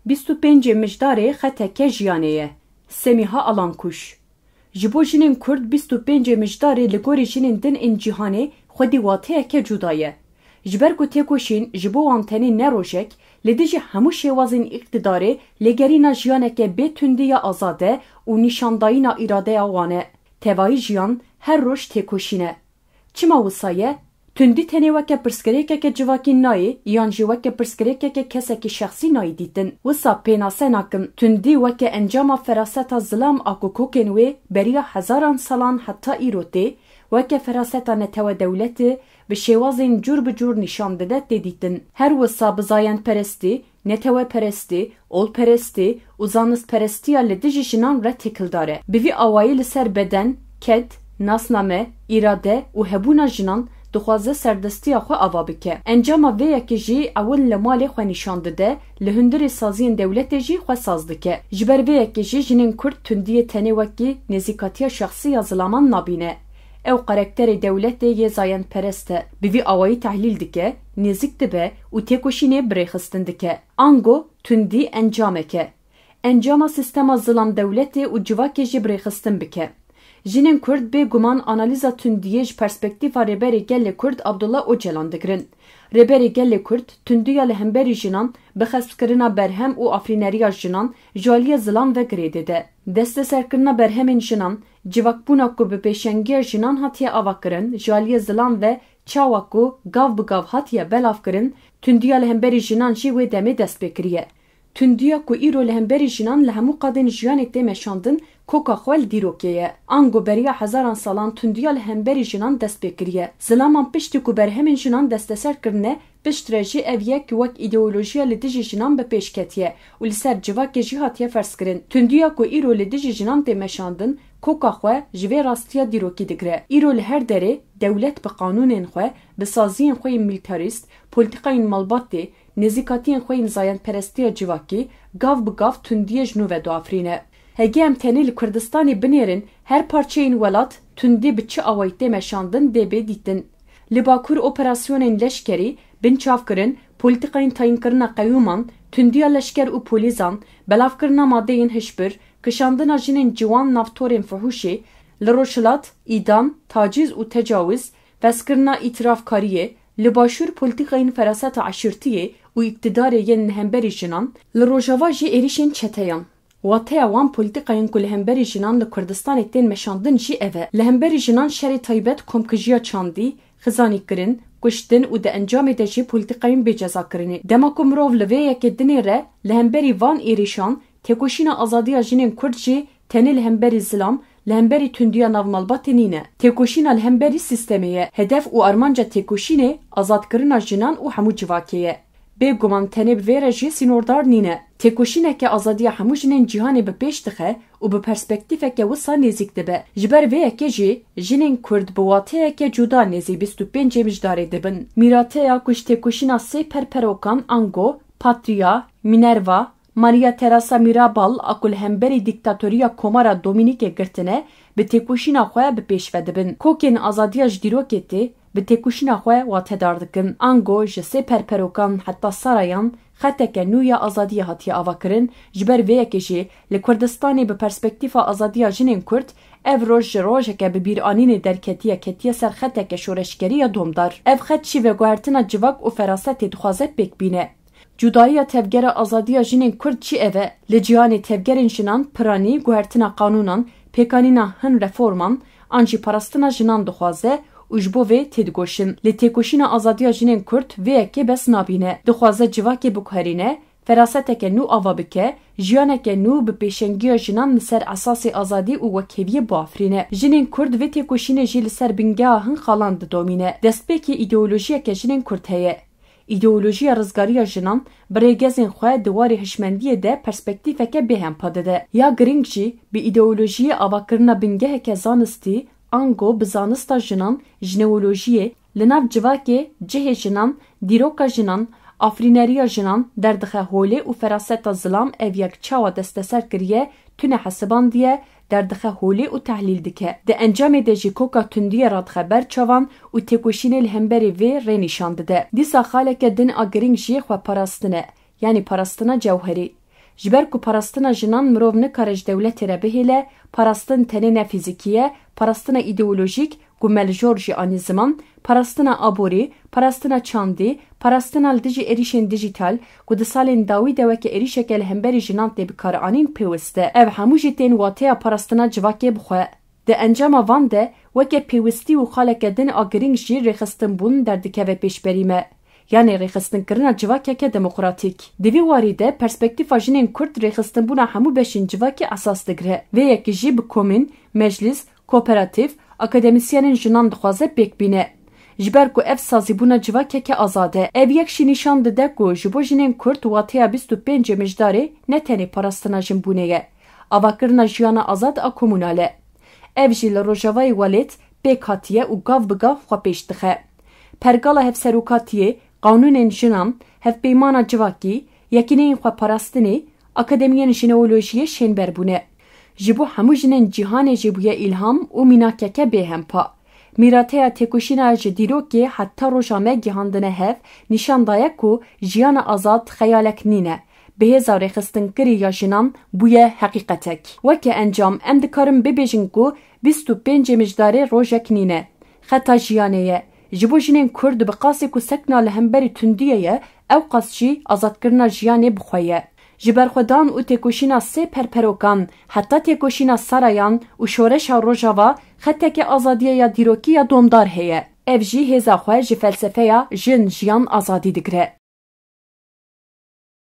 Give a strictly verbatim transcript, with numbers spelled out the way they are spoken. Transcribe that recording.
Bîst û pêncê Mijdarê xeteke jiyanê ye. Semîha Alankuş. Ji bo jinên Kurd bîst û pêncê Mijdarê li gorî jinên din ên cîhanê xwedî wateyeke cuda ye. Ji ber ku têkoşîn ji bo wan tenê ne rojek, li dijî hemû şêwazên îqtidarê lêgerîna jiyaneke bê tundî ya azade û nîşandayîna îradeya wan e. Tevayî jiyan her roj têkoşîn e. Çima wisa ye? Tundî tenê weke pirsgirêkeke civakî nayê yan jî weke pirsgirêkeke kesekî şexsî nayê dîtin. Wisa pênase nakin. Tundî weke encama feraseta zilam a ku kokên wê beriya hezaran salan heta îro tê, weke feraseta netewe dewletê, bi şêwazên cûr bi cûr nîşan dide tê dîtin. Her wisa bi zayendperestî, neteweperestî, olperestî û zanistperestiya li dijî jinan re têkildar e. Bi vî awayî li ser beden, ked, nasname, îrade û hebûna jinan dixwaze serdestiya xwe ava bike. Encama vê yekê jî ewil li malê xwe nîşan dide, li hundirê saziyên dewletê jî xwe saz dike. Ji ber vê yekê jî jinên Kurd tundiyê tenê wekî nêzîkatiya şexsî ya zilaman nabîne. Ew karakterê dewletê yê zayendperest e. Bi vî awayî tehlîl dike, nêzîk dibe û têkoşînê birêxistin dike. Ango tundî encamek e. Encama sîstema zilam dewletê û civakê jî birêxistin bike. Jinên Kurd bê guman analîza tundiyê ji perspektîfa Rêberê Gelê Kurd Abdullah Ocalan digirin. Rêberê Gelê Kurd tundiya li hemberî jinan bi xespkirina berhem û afirîneriya jinan ji aliyê zilam ve girêdê de. Desteserkirina berhemên jinan, civakbûna ku bi pêşengiya jinan hatiye avakirin, ji aliyê zilam ve çawa ku gav bi gav hatiye belavkirin, tundiya li hemberî jinan jî wê demê dest pê kiriye. Tundiya ku îro li hemberî jinan li hemû qadên jiyanê tê meşandin, koka xwe li dîrokê ye. Ango beriya hezaran salan tundiya li hemberî jinan dest pê kiriye. Zilaman piştî ku berhemên jinan desteser kirine, piştre jî ev yek wek îdeolojiya li dijî jinan bi pêş ketiye û li ser civakê jî hatiye ferzkirin. Tundiya ku îro li dijî jinan tê meşandin, koka xwe ji vê rastiya dîrokî digire. Îro li her derê dewlet bi qanûnên xwe, bi saziyên xwe yên milîtarîst, polîtîkayên malbatê, nêzîkatiyên xwe yên zayendperestiya civakî gav bi gav tundiyê ji nû ve diafirîne. Hegî em tenê li Kurdistanê binêrin, her parçeyên welat tundî bi çi awayî tê meşandin dê bê dîtin. Li Bakur operasyonên leşkerî, binçavkirin, polîtîkayên tayînkirina qeyûman, tundiya leşker û polîsan, belavkirina madeyên hişbir, kişandina jinên ciwan nav torên fuhuşê, li Rojhilat, îdam, taciz û tecawiz, ferzkirina îtirafkariyê, li Başûr polîtîkayên feraseta eşîrtiyê û îktidarê yên li hemberî jinan, li Rojava jî êrîşên çeteyan. Wateya wan polîtîkayên ku li hemberî jinan li Kurdistanê tên meşandin jî ev e. Li hemberî jinan şerê taybet komkijiya çandî, xizanîkirin, kuştin û di encamê de jî polîtîkayên bêcezakirinê. Dema ku mirov li vê yekê dinêre, li hemberî van êrîşan, têkoşîna azadiya jinên Kurd jî tenê li hemberî zilam, li hemberî tundiya nav malbatê nîne. Têkoşîna li hemberî sîstemê ye. Hedef û armanca têkoşînê azadkirina jinan û hemû civakê ye. Bêguman tenê bi vê re jî sînordar nîne. Têkoşîneke azadiya hemû jinên cîhanê bi pêş dixe û bi perspektîfeke wisa nêzîk dibe. Ji ber vê yekê jî jinên Kurd bi wateyeke cuda nêzî bîst û pêncê Mijdarê dibin. Mîrateya ku ji têkoşîna sê perperokan ango Patria, Minerva, Maria Teresa Mirabal a ku li hemberî dîktatoriya Komara Domînîkê girtine, bi têkoşîna xwe bi pêş ve dibin. Kokên azadiya ji dîrokê tê, bi têkoşîna xwe watedar dikin. Ango ji sê perperokan heta Sarayan xeteke nû ya azadiyê hatiye avakirin, ji ber vê yekê jî li Kurdistanê bi perspektîfa azadiya jinên Kurd ev roj ji rojeke bi bîranînê derketiye ketiye ser xeteke şoreşgerî ya domdar. Ev xet jî veguhertina civak û ferasetê dixwaze pêk bîne. Cudayiya tevgera azadiya jinên Kurd jî ev e. Li cîhanê tevgerên jinan piranî guhertina qanûnan, pêkanîna hin reforman, an jî parastina jinan dixwaze û ji bo vê têdigoşin. Lê têkoşîna azadiya jinên Kurd vê yekê bes nabîne. Dixwaze civakê biguherîne, feraseteke nû ava bike, jiyaneke nû bi pêşengiya jinan li ser esasê azadî û wekheviyê biafirîne. Jinên Kurd vê têkoşînê jî li ser bingeha hin xalan didomîne. Destpêkê îdeolojiyeke jinên Kurd heye. Îdeolojiya rizgariya jinan bi rêgezên xwe di warê hişmendiyê de perspektîfeke bêhempa dide. Ya girîng jî bi îdeolojiyê avakirina bingeheke zanistî, ango bi zanista jinan, jineolojiyê, li nav civakê, cihê jinan, dîroka jinan, afirîneriya jinan derdixe holê û feraseta zilam ev yek çawa desteser kiriye, tune hesibandiye, derdixe holê û tehlîl dike. Di encamê de jî koka tundiyê radixe ber çavan û têkoşînê li hemberî vê rê nîşan dide. Dîsa xaleke din a girîng jî xweparastin e, yanî parastina cewherî. Ji ber ku parastina jinan mirov nikare ji dewletê re bihêle, parastin tenê ne fîzîkî ye, parastina îdeolojîk ku me li jor jî anî ziman, parastina aborî, parastina çandî, parastina li dijî êrîşên dijîtal ku di salên dawî de weke êrîşeke li hemberî jinan tê bikaranîn pêwist e. Ev hemû jî tên wateya parastina civakê bi xwe. Di encama van de weke pêwistî û xaleke din a girîng jî rêxistinbûn derdikeve pêşberî me. Yanê rêxistinkirina civakeke demokratîk. Di vî warî de perspektîfa jinên Kurd rêxistinbûna hemû beşên civakê esas digire. Vê yekê jî bi komîn, meclîs, kooperatîf, akademîsyenên jinan dixwaze pêk bîne. Ji ber ku ev sazîbûna civakeke azad e. Ev yek jî nîşan dide ku ji bo jinên Kurd wateya bîst û pêncê Mijdarê ne tenê parastina jinbûnê ye. Avakirina jiyana azad a komunal e. Ev jî li Rojavayê Welêt pêk hatiye û gav bi gav xwe pêş dixe. Pergala hevserokatiyê, qanûnên jinan, hevpeymana civakî, yekîneyên xweparastinê, akademiyên jineolojiyê şênber bûne. Ji bo hemû jinên cîhanê jî bûye îlham û mînakeke bêhempa. Mîrateya têkoşîna ji dîrokê heta roja me gihandine hev, nîşan daye ku jiyana azad xeyalek nîne. Bi hêza rêxistinkirî ya jinan bûye heqîqetek. Weke encam, em dikarin bibêjin ku bîst û pêncê Mijdarê rojek nîne. Xeta jiyanê ye. Ji bo jinên Kurd bi qasê ku sekna li hemberî tundiyê ye, ew qas jî azadkirina jiyanê bi xwe ye. Ji berxwedan û têkoşîna sê perperokan heta têkoşîna Sarayan û şoreşa Rojava xeteke azadiyê ya dîrokî ya domdar heye. Ev jî hêza xwe ji felsefeya jin, jiyan, azadî digire.